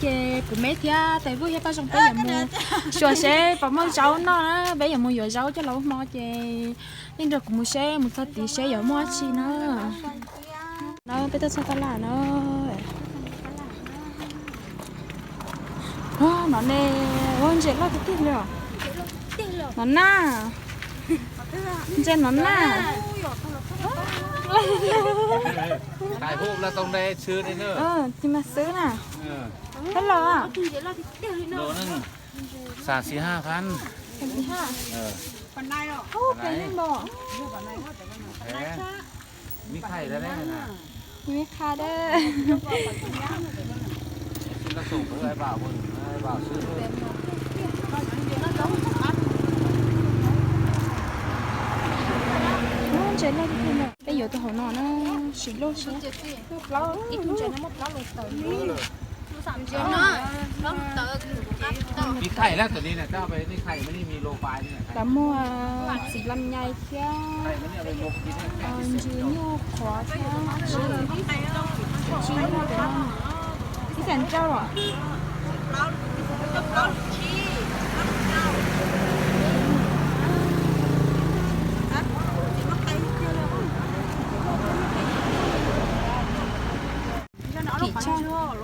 Ces kuv me thiab tais Vuj thiab Paj Zoo peb yuav mus xyuas seb puas muaj zaub noj na, peb yuav mus yuav zaub coj los ua hmo ces nej nrog kuv mus seb mus txog tid seb yuav muaj dab tsi na. No peb tuaj txog tab laj no. No ne, ua ntses loj tiag tiag li os. No na, ntses no na. Tais Vuj los tau nte tshwm li na. Tis mas xwb na. Hello. Lô neej xas xis haj phan. Xas xis haj. Pem li mos. Mib qhai dab. Mib qhai dab. Ntses loj tiag tiag na. Peb yuav tus hauv no na, sim loj siab. Ib tug ntses no muaj plaub lus tawm. Ib thaij lab tom ni na, tab nej thaij mas nej mi lo pa li na. Lawv muaj txiv lam nyai thiab ntsis nyuj qhuav thiab tsis, tsis loj pem no. Ib xees rau los?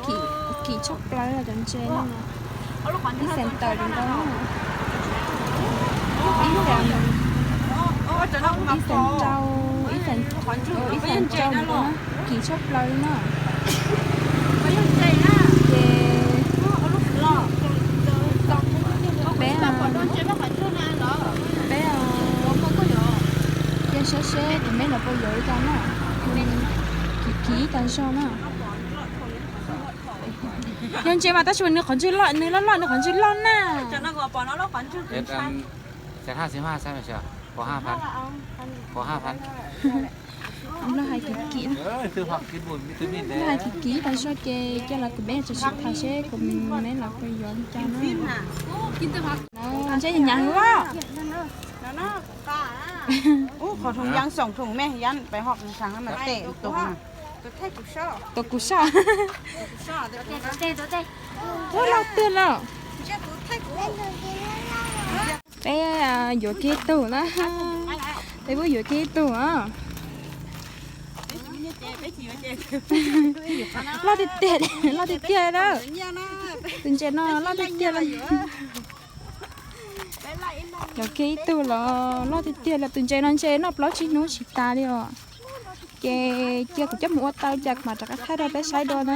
Kim, kim tshaj plaws cov ntses no. Ib xees tawm li ntawd. Ib xees, ib xees rau, ib xees, ib xees rau li ntawd na. Kim tshaj plaws li na. Ces peb, peb cia saib seb tus me los puas yuav li cas na. Kim kim tas zog na. Yog ntses mas tab sis nws qhov ntswg loj, nws loj loj, nws qhov ntswg loj na. Loj hais kim kim, loj hais kim kim tas zog ces cia los kuv peb tsis tham seb kuv me los puas yuav li cas na. Ntshe nyav hwv as. Ub, qhov thoo yab xoom thoo me yab peb hom tshaav mas tes tus, tus kuv soj. Ub, loj tiag lawm. Peb yuav kiag ib tug na. Peb kuj yuav kiag ib tug. Loj tiag tiag, loj tiag tiag na. Tus ntses no loj tiag tiag li. Yuav kiag ib tug los loj tiag tiag li. Tus ntses no ntshe noj plaub tsib hnub tsis tas li os. Ces cia kuv coj mus ua tau cas kuv mam rov qab thaij rau peb saib dua na.